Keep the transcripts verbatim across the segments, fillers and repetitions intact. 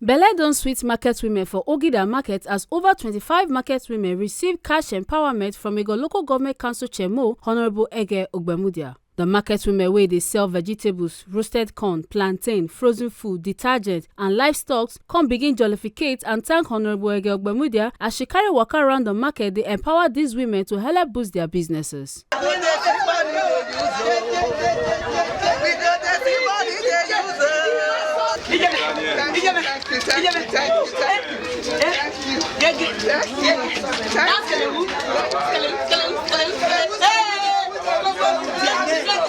Belle don sweet market women for Ogida market as over twenty-five market women receive cash empowerment from Igo Local Government Council Chairmo Honorable Ege Ogbemudia. The market women wey dey sell vegetables, roasted corn, plantain, frozen food, detergent and livestock come begin jollificate and thank Honorable Ege Ogbemudia as she carry waka around the market dey empower these women to help boost their businesses.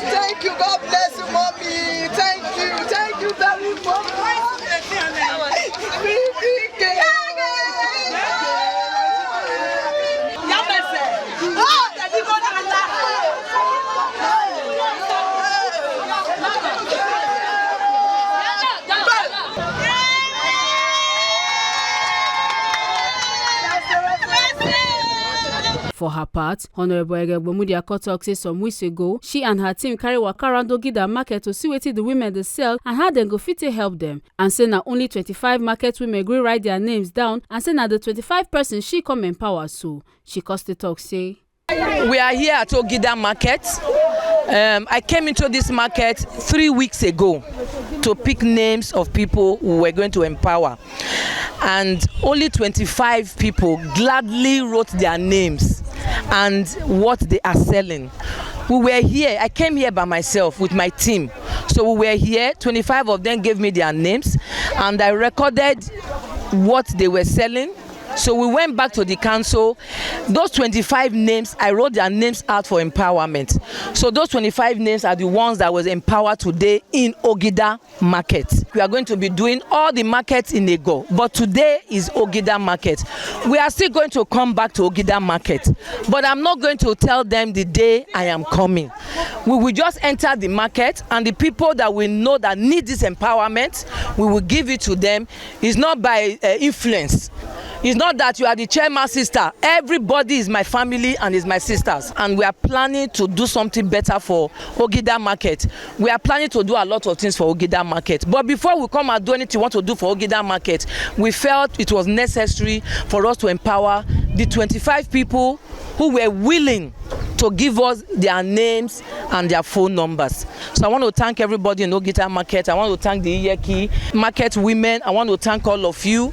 Thank you. God bless you, mommy. Thank you. Thank you very much. For her part, Honorable Egegbomudi Akotok say some weeks ago, she and her team carry waka around Ogida market to see wetin the women dey sell and how dem go fit take help them. And say na only twenty-five market women gree write their names down and say na the twenty-five persons she come empower so. She come still talk say, We are here at Ogida Market. Um, I came into this market three weeks ago to pick names of people we were going to empower. And only twenty-five people gladly wrote their names and what they are selling. We were here, I came here by myself with my team. So we were here, twenty-five of them gave me their names, and I recorded what they were selling. So we went back to the council. Those twenty-five names, I wrote their names out for empowerment. So those twenty-five names are the ones that was empowered today in Ogida Market. We are going to be doing all the markets in Ego, but today is Ogida Market. We are still going to come back to Ogida Market, but I'm not going to tell them the day I am coming. We will just enter the market, and the people that we know that need this empowerment, we will give it to them. It's not by uh, influence. It's not that you are the chairman sister. Everybody is my family and is my sisters. And we are planning to do something better for Ogida Market. We are planning to do a lot of things for Ogida Market. But before we come and do anything we want to do for Ogida Market, we felt it was necessary for us to empower the twenty-five people who were willing to give us their names and their phone numbers. So I want to thank everybody in Ogita Market. I want to thank the Iyeki Market women. I want to thank all of you.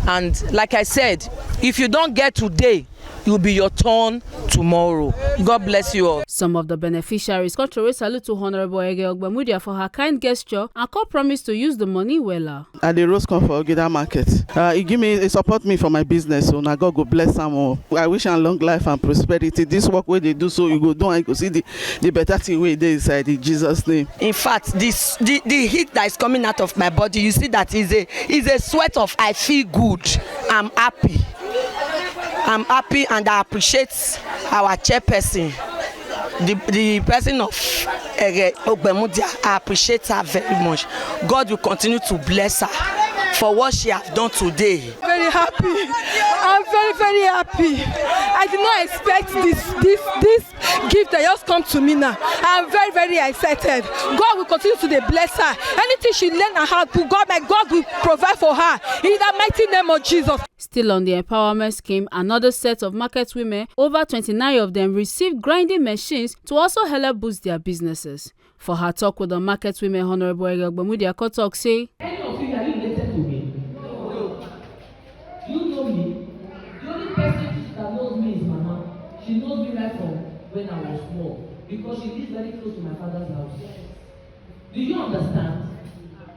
And like I said, if you don't get today, it will be your turn tomorrow. God bless you all. Some of the beneficiaries come throw salute to Honorable Ege Ogbemudia for her kind gesture and come promise to use the money wella. I dey roast corn for Ogida market. Uh, e give me, e support me for my business, so na God go bless am o. I wish am long life and prosperity. This work wey dey do so, you go do and you go see the the better thing wey dey inside in Jesus name. In fact, this the the heat that is coming out of my body, you see that is a is a sweat of I feel good. I'm happy. I'm happy and I appreciate our chairperson, the the person of Ere Ogbemudia. I appreciate her very much. God will continue to bless her for what she has done today. Very happy. I'm very, very happy. I did not expect this this this gift that just come to me now. I'm very, very excited. God will continue to dey bless her. Anything she learn and how to God, my God will provide for her in the mighty name of Jesus. Still on the empowerment scheme, another set of market women, over twenty-nine of them, received grinding machines to also help boost their businesses. For her talk with the market women, Honorable Ege Ogbemudia come talk say, Any of you, are you related to me? You know me. The only person that knows me is Mama. She knows me right from when I was small because she lives very close to my father's house. Do you understand?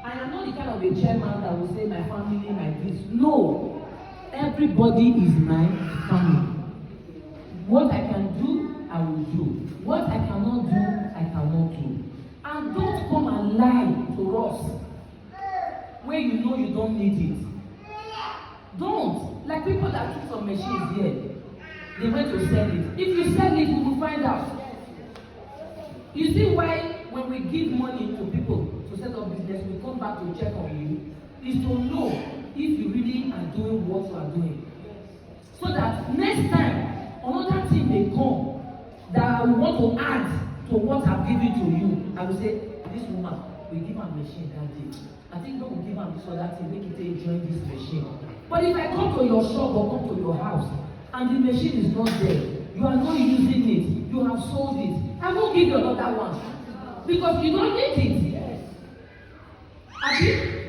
I am not the kind of a chairman that will say my family, my this. No. Everybody is my family. What I can do, I will do. What I cannot do, I cannot do. And don't come and lie to us when you know you don't need it. Don't. Like people that took some machines here, they went to sell it. If you sell it, we will find out. You see why when we give money to people to set up business, we come back to check on you? Is to know if you really are doing what you are doing. So that next time, another thing may come that I want to add to what I've given to you. I will say, this woman, we give her machine that day. I think God will give am this other thing, make it take join this machine. But if I come to your shop or come to your house and the machine is not there, you are not using it, you have sold it, I won't give you another one because you don't need it. Abi?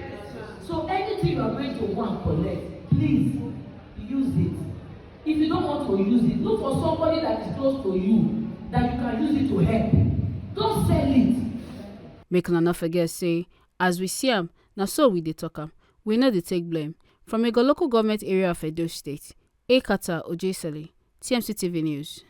So anything you are going to want collect, please use it. If you don't want to use it, look for somebody that is close to you that you can use it to help. Don't sell it. Make una no forget say, as we see am, na so we dey talk am. We no dey take blame. From Ego local government area of Edo State, Ekata Ojesele, T M C T V News.